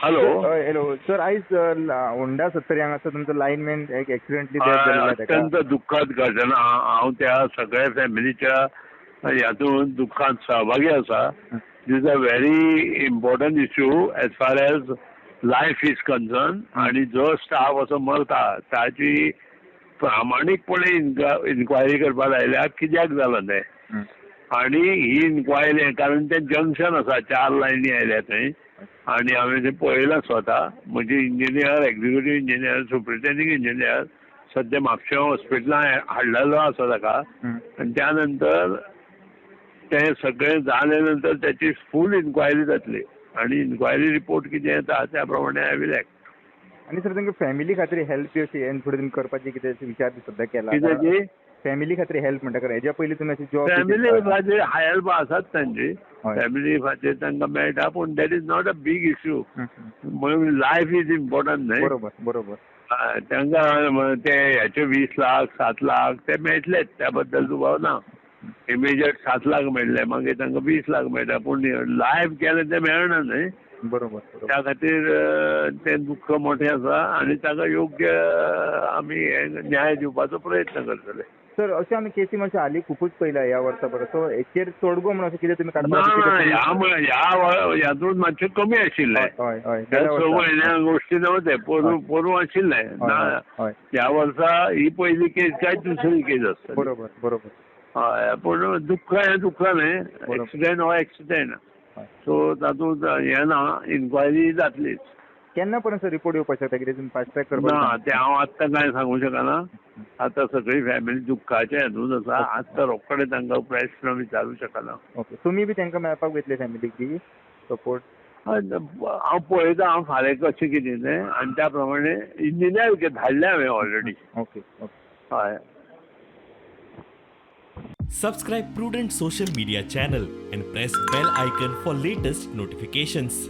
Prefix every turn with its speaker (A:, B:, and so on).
A: Hello.
B: हय, hello sir, आयज Honda Sattari हांगासर तुमचो लायनमॅन एक एक्सिडेंटली डेथ जाल्लो ताका.
A: अत्यंत दुःखद घटना. हांव त्या सगळ्या फॅमिलीच्या हातूंत दुःखात सहभागी आसा. This a very important issue as far as life is concern. आणि जो स्टाफ असो मरता ताची प्रामाणीकपणे इन्क्वायरी करपाक लायल्या कित्याक जालां तें. आणि ही इन्क्वायरी, कारण तें जंक्शन आसा, चार लायनी आयल्या थंय आणि हांवें तें पळयलां स्वता. म्हणजे engineer, executive engineer, superintending engineer सद्या म्हापशें हॉस्पिटलान हाडलेलो आसा ताका. आनी त्या नंतर तें सगळें जाले नंतर त्याची फूल इन्क्वायरी जातली आणि इन्क्वायरी रिपोर्ट कितें येता त्या प्रमाणे I will act.
B: आनी सर, तांकां फॅमिली खातीर हेल्प बी अशी हें फुडें तुमी करपाची कितें अशें विचार बी सद्या केला?
A: कित्याची?
B: फॅमिली खातीर हेल्प म्हणटा, कारण हेज्या पयलीं तुमी अशें जॉब
A: फॅमिली खातीर हेल्प आसात तांची. फॅमिली खातीर तांकां मेळटा, पूण that is not a big issue. म्हणून लायफ is important न्हय?
B: बरोबर बरोबर.
A: हय, तांकां ते हेचे 20 लाख, 7 लाख ते मेळटलेच, त्या बद्दल दुबाव ना. इमिजिएट 7 लाख मेळ्ळे, मागीर तांकां 20 लाख मेळटा, पूण लायफ गेलें तें मेळना न्हय?
B: बरोबर बरोबर.
A: त्या खातीर तें दुख्ख मोठें आसा आनी ताका योग्य आमी हे न्याय दिवपाचो प्रयत्न करतले.
B: सर, अशें आमी केसी मातशे हालीं खुबूच पयल्या ह्या वर्सा परस. सो हेचेर तोडगो म्हणून अशें कितें तुमी
A: ना.
B: काडपाक?
A: ह्या हातूंत मातशें कमी आशिल्लें.
B: हय हय
A: त्या
B: गेल्या
A: 6
B: वर्सा.
A: म्हयन्या गोश्टी नव्हते, पोरूं पोरूं आशिल्लें. ना, ह्या वर्सा ही पयली केस काय दुसरी केस आसतली.
B: बरोबर बरोबर.
A: हय, पूण दुख्ख हें दुख्ख न्हय. एक्सिडेंट हो एक्सिडेंट. सो तातूंत हें ना, इन्क्वायरी जातलीच.
B: केन्ना पर्यंत सर रिपोर्ट येवपाक शकता? कितें तुमी फास्ट ट्रॅक
A: ना.
B: करपाक?
A: तें हांव आत्तां कांय सांगूं शकना. आतां सगळी फॅमिली दुख्खाच्या हातूंत आसा. आत्तां रोखडें तांकां प्रश्न विचारूं शकना.
B: ओके, तुमी बी तांकां मेळपाक वयतले फॅमिलीक बी सपोर्ट?
A: हय, हांव पळयता हांव फाल्यां कशें कितें तें आनी त्या प्रमाणे इंजिनियर धाडले हांवें ऑलरेडी.
B: Okay okay.
A: हय.
C: Subscribe Prudent Social Media channel and press bell icon for latest notifications.